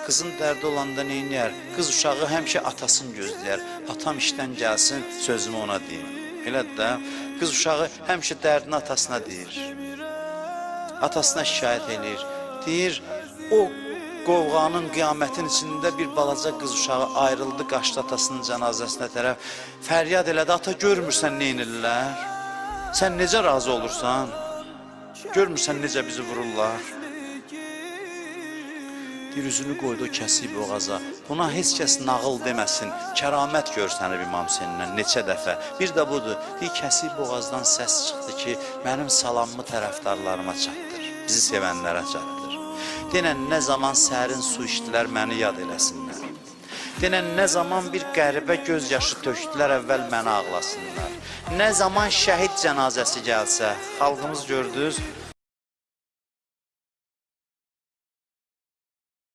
Qızın dərdi olanda neyniyər? Qız uşağı həmişə atasını gözləyər. Atam işdən gəlsin, sözümü ona deyim. Elədir də? Qız uşağı həmişə dərdini atasına deyir. Atasına şikayət eləyir. Deyir, o qovğanın, qiyamətin içində bir balaca qız uşağı ayrıldı, qaçdı atasının cənazəsinə tərəf. Fəryad elədi, ata görmürsən neynirlər? Sən necə razı olursan? Görmürsən necə bizi vururlar? Deyir, üzünü qoydu o kəsik boğaza. Buna heç kəs nağıl deməsin. Kəramət görsənib İmam Hüseyndən neçə dəfə. Bir də budur. Deyir, kəsik boğazdan səs çıxdı ki, mənim salamımı tərəfdarlarıma çatdır. Bizi sevənlərə çatdır. Denən nə zaman sərin su içdilər, məni yad eləsinlər. Denən nə zaman bir qəribə göz yaşı tökdülər, əvvəl məni ağlasınlar. Nə zaman şəhid cənazəsi gəlsə, xalqımız gördünüz,